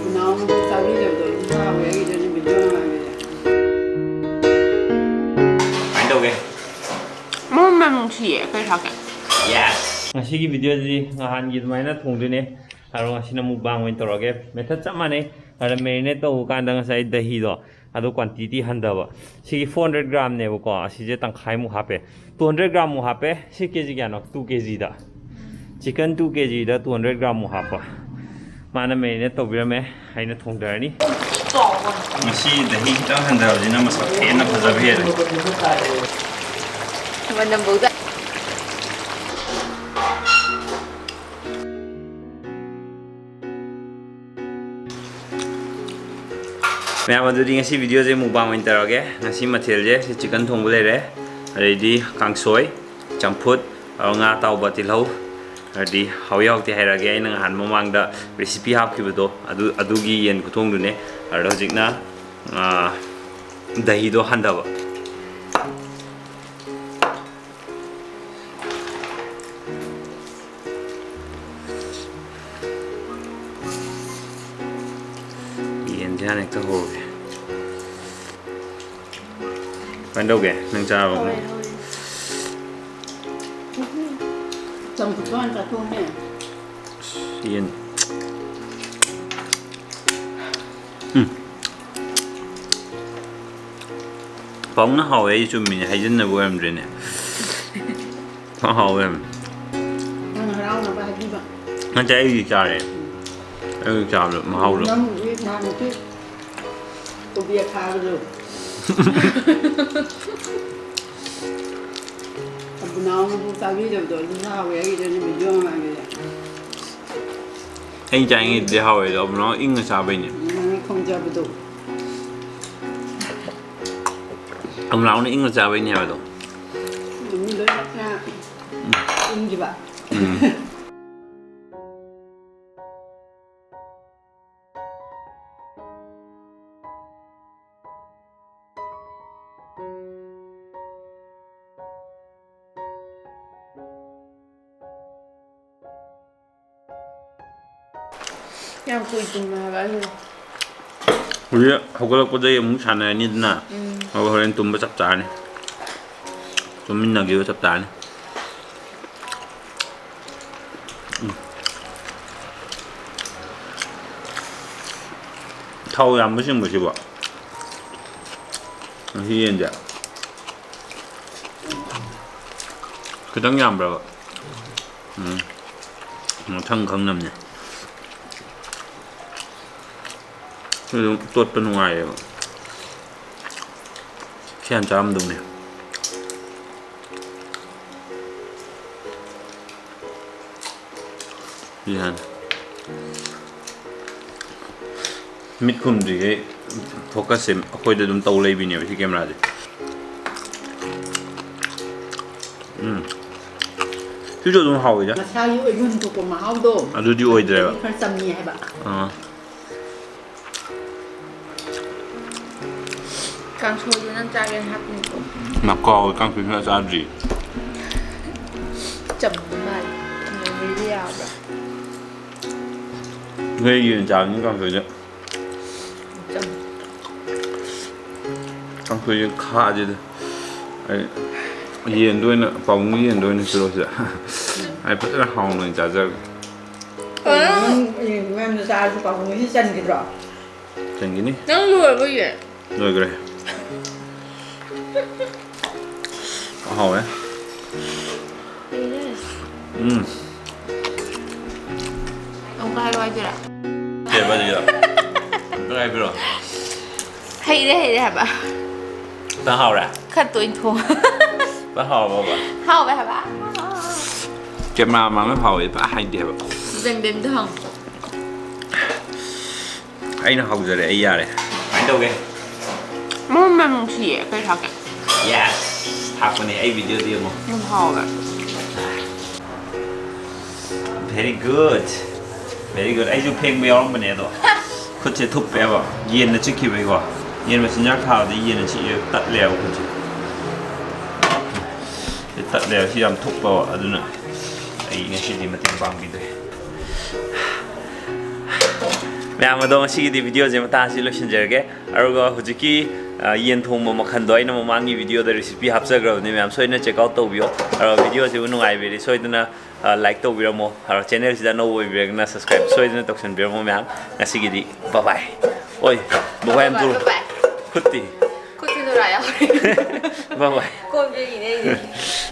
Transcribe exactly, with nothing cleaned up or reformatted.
ꯅꯅꯥꯎꯅꯨꯄꯤ ꯆꯥꯕꯤꯗꯕꯗꯣ ꯑꯗꯨꯝ ꯆꯥꯕ ꯌꯥꯏꯗꯅ ꯚꯤꯗꯤꯑꯣ ꯅꯨꯡꯉꯥꯏꯕꯗ꯫ ꯀꯃꯥꯏꯅ ꯇꯧꯒꯦ? ꯃꯃꯜ ꯌꯥꯝ ꯅꯨꯡꯁꯤꯌꯦ, ꯀꯩ ꯊꯥꯛꯀꯦ? Yes! ꯉꯁꯤꯒꯤ ꯚꯤꯗꯤꯑꯣꯁꯤ ꯅꯍꯥꯟꯒꯤ ꯑꯗꯨꯃꯥꯏꯅ ꯊꯣꯡꯗꯣꯏꯅꯦ꯫ ꯑꯗꯣ ꯉꯁꯤꯅ mukbang ꯑꯣꯏꯅ ꯇꯧꯔꯒꯦ꯫ Method ꯆꯞ ꯃꯥꯟꯅꯩ꯫ ꯑꯗ marinate ꯇꯧꯕ ꯀꯥꯟꯗ ꯉꯁꯥꯏ ꯗꯍꯤꯗꯣ, ꯑꯗꯨ quantity ꯍꯟꯊꯕ꯫ ꯁꯤꯒꯤ four hundred gramꯅꯦꯕꯀꯣ, ꯑꯁꯤꯁꯦ ꯇꯪꯈꯥꯏꯃꯨꯛ ꯍꯥꯞꯄꯦ꯫ Two hundred gram ꯃꯨꯛ ꯍꯥꯞꯄꯦ꯫ ꯁꯤ ꯀꯦ ꯖꯤ ꯀꯌꯥꯅꯣ? Two ꯀꯦ ꯖꯤꯗ꯫ Chicken two ꯀꯦ ꯖꯤꯗ two hundred gram ꯃꯨꯛ ꯍꯥꯞꯄ꯫ ꯃꯥꯅ marinate ꯇꯧꯕꯤꯔꯝꯃꯦ꯫ ꯑꯩꯅ ꯊꯣꯡꯗꯔꯅꯤ꯫ ꯉꯁꯤ ꯗꯍꯤ ꯈꯤꯇꯪ ꯍꯟꯊꯕꯁꯤꯅ ꯃꯁꯛ ꯍꯦꯟꯅ ꯐꯖꯕ ꯍꯦꯜꯂꯦ꯫ ꯃꯅꯝꯐꯧꯗ꯫ ꯃꯌꯥꯝ, ꯑꯗꯨꯗꯤ ꯉꯁꯤ ꯚꯤꯗꯤꯑꯣꯁꯦ mukbang ꯑꯣꯏꯅ ꯇꯧꯔꯒꯦ꯫ ꯉꯁꯤ ꯃꯊꯦꯜꯁꯦ ꯁꯤ chicken ꯊꯣꯡꯕ ꯂꯩꯔꯦ, ꯑꯗꯩꯗꯤ ꯀꯥꯡꯁꯣꯏ, ꯆꯝꯐꯨꯠ, ꯑꯗꯨꯒ ꯉꯥ ꯑꯇꯥꯎꯕ, ꯇꯤꯜꯍꯧ, ꯑꯗꯨꯗꯤ ꯍꯥꯎꯏ ꯍꯥꯎꯇꯦ ꯍꯥꯏꯔꯛꯑꯒꯦ꯫ ꯑꯩꯅ ꯅꯍꯥꯟ ꯃꯃꯥꯡꯗ recipe ꯍꯥꯞꯈꯤꯕꯗꯣ ꯑꯗꯨ, ꯑꯗꯨꯒꯤ ꯌꯦꯟ ꯈꯨꯊꯣꯡꯗꯨꯅꯦ꯫ ꯑꯗꯨꯗ ꯍꯧꯖꯤꯛꯅ, ꯑꯥ, ꯗꯍꯤꯗꯣ ꯍꯟꯊꯕ꯫ ꯌꯦꯟꯁꯦ ꯍꯥꯟꯅ ꯍꯦꯛꯇ ꯍꯧꯔꯒꯦ꯫ ꯀꯃꯥꯏꯅ ꯇꯧꯒꯦ? ꯅꯪ ꯆꯥꯔꯕꯣ? ꯍꯥꯎꯋꯦ, ꯍꯥꯎꯋꯦ꯫ ꯆꯝꯐꯨꯠꯇꯣ ꯍꯥꯟꯅ ꯆꯥꯊꯣꯛꯑꯣꯅꯦ꯫ ꯌꯦꯟ꯫ ꯎꯝ꯫ ꯄꯥꯎꯅ ꯍꯥꯎꯋꯦ, ꯑꯩ ꯆꯨꯝꯃꯤꯅꯦ, ꯍꯥꯏꯖꯤꯟꯅꯕ ꯑꯣꯏꯔꯝꯗ꯭ꯔꯦꯅꯦ꯫ ꯄꯥꯎ ꯍꯥꯎꯋꯦ꯫ ꯅꯪ ꯍꯔꯥꯎꯅꯕ ꯍꯥꯏꯕꯤꯕ꯫ ꯅꯠꯇꯦ, ꯑꯩꯗꯤ ꯆꯥꯔꯦ꯫ ꯑꯩꯗꯤ ꯆꯥꯕꯗ ꯃꯍꯥꯎꯗꯣ꯫ ꯅꯪꯕꯨꯗꯤ ꯅꯍꯥꯟꯃꯨꯛꯀꯤ ꯀꯣꯕꯤ ꯑꯈꯥꯕꯗꯣ꯫ ꯑꯕꯨꯅꯥꯎꯅꯕꯨ ꯆꯥꯕꯤꯗꯕꯗꯣ ꯑꯗꯨ ꯍꯥꯎꯋꯦ, ꯑꯩꯒꯤꯗꯤ ꯚꯤꯗꯤꯑꯣ ꯃꯃꯥꯡꯒꯤꯗ꯫ ꯑꯩꯅ ꯆꯥꯅꯤꯡꯉꯤꯗꯨꯗꯤ ꯍꯥꯎꯋꯦ ꯑꯗꯣ, ꯑꯕꯨꯅꯥꯎ ꯏꯪꯅ ꯆꯥꯕꯩꯅꯦ꯫ ꯅꯪꯅ ꯊꯣꯡꯖꯕꯗꯣ꯫ ꯑꯕꯨꯅꯥꯎꯅ ꯏꯪꯅ ꯆꯥꯕꯩꯅꯦ ꯍꯥꯏꯕꯗꯣ꯫ ꯃꯤ ꯂꯣꯏꯅꯃꯛꯅ ꯏꯪꯈꯤꯕ꯫ ꯎꯝ꯫ ꯌꯥꯝ ꯀꯨꯏ ꯇꯨꯝꯃꯦ ꯍꯥꯏꯕ ꯑꯩꯁꯦ꯫ ꯍꯧꯖꯤꯛ ꯍꯧꯒꯠꯂꯛꯄꯗꯒꯤ ꯑꯃꯨꯛ ꯁꯥꯟꯅꯔꯅꯤꯗꯅ꯫ ꯎꯝ꯫ ꯑꯗꯨꯒ ꯍꯣꯔꯦꯟ ꯇꯨꯝꯕ ꯆꯞ ꯆꯥꯔꯅꯤ꯫ ꯇꯨꯝꯃꯤꯟꯅꯈꯤꯕ ꯆꯞ ꯆꯥꯔꯅꯤ꯫ ꯎꯝ꯫ ꯊꯥꯎ ꯌꯥꯝꯕ ꯆꯤꯡꯕꯁꯤꯕꯣ? ꯉꯁꯤ ꯌꯦꯟꯁꯦ ꯈꯤꯇꯪ ꯌꯥꯝꯕ꯭ꯔꯕ? ꯎꯝ꯫ ꯃꯊꯪ ꯈꯪꯅꯕꯅꯦ꯫ ꯑꯗꯨꯝ ꯇꯣꯠꯄ ꯅꯨꯡꯉꯥꯏꯌꯦꯕ꯫ ꯁꯤ ꯍꯥꯟꯅ ꯆꯥꯔꯝꯗꯧꯅꯦ꯫ ꯁꯤ ꯍꯥꯟꯅ꯫ ꯃꯤꯠ ꯈꯨꯝꯗ꯭ꯔꯤꯈꯩ focus ꯁꯦ ꯑꯩꯈꯣꯏꯗ ꯑꯗꯨꯝ ꯇꯧ ꯂꯩꯕꯤꯅꯦꯕ ꯁꯤ camera ꯁꯦ꯫ ꯎꯝ꯫ ꯁꯤꯁꯨ ꯑꯗꯨꯝ ꯍꯥꯎꯋꯤꯗ꯫ ꯃꯁꯥꯒꯤ ꯑꯣꯏꯕ ꯍꯨꯟꯗꯣꯛꯄ ꯃꯍꯥꯎꯗꯣ꯫ ꯑꯗꯨꯗꯤ ꯑꯣꯏꯗ꯭ꯔꯦꯕ꯫ ꯈꯔ ꯆꯝꯃꯤ ꯍꯥꯏꯕ꯫ ꯑꯥ꯫ ꯀꯥꯡꯁꯣꯏꯗꯣ ꯅꯪ ꯆꯥꯒꯦꯅ ꯍꯥꯞꯄꯤꯅꯤꯀꯣ꯫ ꯃꯥ ꯀꯥꯎꯋꯦ, ꯀꯥꯡꯁꯣꯏ ꯁꯨꯡꯆꯥ ꯆꯥꯗ꯭ꯔꯤ꯫ ꯆꯝꯕ ꯃꯥꯜꯂꯦ꯫ ꯅꯣꯏꯗꯤ ꯌꯥꯕ꯭ꯔꯥ? ꯅꯣꯏ ꯌꯦꯟ ꯆꯥꯕꯅꯤ ꯀꯥꯡꯁꯣꯏꯗ꯫ ꯆꯝ꯫ ꯀꯥꯡꯁꯣꯏꯁꯦ ꯈꯥꯗꯦꯗ꯫ ꯑꯩ ꯌꯦꯟꯗꯣ ꯑꯣꯏꯅ, ꯄꯥꯕꯨꯡꯒꯤ ꯌꯦꯟꯗꯣ ꯑꯣꯏꯅ ꯄꯤꯔꯛꯑꯣ ꯁꯤꯗ꯫ ꯑꯩ ꯐꯖꯅ ꯍꯥꯎꯅ ꯑꯣꯏꯅ ꯆꯥꯖꯔꯒꯦ꯫ ꯅꯪ ꯃꯌꯥꯝꯅ ꯆꯥꯔꯁꯨ ꯄꯥꯕꯨꯡꯒꯤꯁꯤ ꯆꯟꯈꯤꯗ꯭ꯔꯣ? ꯆꯟꯈꯤꯅꯤ꯫ ꯅꯪ ꯂꯣꯏꯔꯕꯣ ꯌꯦꯟ? ꯂꯣꯏꯈ꯭ꯔꯦ꯫ ꯍꯥꯎꯋꯦ꯫ ꯎꯝ꯫ ꯑꯃꯨꯛꯀ ꯍꯥꯏꯔꯣ ꯍꯥꯏꯗꯣꯏꯔꯥ? ꯀꯩꯕ ꯑꯗꯨꯒꯤꯗꯣ? ꯑꯝꯇ ꯍꯥꯏꯕꯤꯔꯣ꯫ ꯍꯩꯔꯦ, ꯍꯩꯔꯦ ꯍꯥꯏꯕ꯫ ꯈꯤꯇꯪ ꯍꯥꯎꯔꯦ? ꯈꯔ ꯇꯣꯏꯅ ꯊꯣꯡ꯫ ꯈꯤꯇꯪ ꯍꯥꯎꯔꯕꯣꯕ? ꯍꯥꯎꯋꯦ ꯍꯥꯏꯕ꯫ ꯀꯦꯃꯦꯔꯥ ꯃꯥꯡꯗ ꯍꯥꯎꯋꯦ ꯄꯥꯛ ꯍꯥꯏꯗꯦ ꯍꯥꯏꯕ꯫ ꯕꯦꯝ ꯕꯦꯝꯗ ꯍꯪꯉꯣ꯫ ꯑꯩꯅ ꯍꯧꯖꯔꯦ, ꯑꯩ ꯌꯥꯔꯦ꯫ ꯀꯃꯥꯏꯅ ꯇꯧꯒꯦ? ꯃꯅꯝ ꯌꯥꯝ ꯅꯨꯡꯁꯤꯌꯦ, ꯀꯩ ꯊꯥꯛꯀꯦ? Yes! ꯊꯥꯛꯄꯅꯦ, ꯑꯩ video ꯗ ꯌꯦꯡꯉꯣ꯫ ꯌꯥꯝ ꯍꯥꯎꯋꯦ꯫ Very good. Very good. ꯑꯩꯁꯨ ꯐꯦꯡꯕ ꯌꯥꯎꯔꯝꯕꯅꯦ ꯑꯗꯣ꯫ ꯈꯨꯠꯁꯦ ꯊꯨꯞꯄꯦꯕ꯫ ꯌꯦꯟꯅ ꯆꯤꯛꯈꯤꯕꯩꯀꯣ꯫ ꯌꯦꯟ ꯃꯆꯤꯟꯖꯥꯛ ꯊꯥꯕꯗ ꯌꯦꯟꯅ ꯆꯤꯛꯑꯦ, ꯇꯠꯂꯦꯕ ꯈꯨꯠꯁꯦ꯫ ꯁꯤ ꯇꯠꯂꯦꯕ, ꯁꯤ ꯌꯥꯝ ꯊꯨꯞꯄꯕ꯫ ꯑꯗꯨꯅ ꯑꯩ ꯉꯁꯤꯗꯤ ꯃꯇꯦꯡ ꯄꯥꯡꯕꯤꯗ꯭ꯔꯦ꯫ ꯃꯌꯥꯝ ꯑꯗꯣ, ꯉꯁꯤꯒꯤꯗꯤ video ꯁꯦ ꯃꯇꯥꯡ ꯑꯁꯤ ꯂꯣꯏꯁꯤꯟꯖꯔꯒꯦ꯫ ꯑꯗꯨꯒ ꯍꯧꯖꯤꯛꯀꯤ, ꯑ, ꯌꯦꯟ ꯊꯣꯡꯕ ꯃꯈꯜꯗꯣ ꯑꯩꯅ ꯃꯃꯥꯡꯒꯤ video ꯗ recipe ꯍꯥꯞꯆꯈ꯭ꯔꯕꯅꯤ, ꯃꯌꯥꯝ ꯁꯣꯏꯗꯅ check out ꯇꯧꯕꯤꯌꯣ꯫ ꯑꯗꯨꯒ video ꯁꯤꯕꯨ ꯅꯨꯡꯉꯥꯏꯕꯤꯔꯗꯤ ꯁꯣꯏꯗꯅ, ꯑ, like ꯇꯧꯕꯤꯔꯝꯃꯣ꯫ ꯑꯗꯨꯒ channel ꯁꯤꯗ ꯑꯅꯧꯕ ꯑꯣꯏꯕꯤꯔꯒꯅ subscribe ꯁꯣꯏꯗꯅ ꯇꯧꯁꯟꯕꯤꯔꯝꯃꯣ ꯃꯌꯥꯝ꯫ ꯉꯁꯤꯒꯤꯗꯤ bye bye꯫ ꯑꯣꯏ, bye bye ꯌꯥꯝ ꯊꯨꯔꯣ꯫ Bye bye꯫ ꯈꯨꯠꯇꯤ? ꯈꯨꯠꯁꯤ ꯅꯨꯔꯥ ꯌꯥꯎꯔꯦ꯫ Bye bye꯫ ꯀꯣꯟ ꯐꯦꯡꯉꯤꯅꯦ ꯑꯩꯁꯦ꯫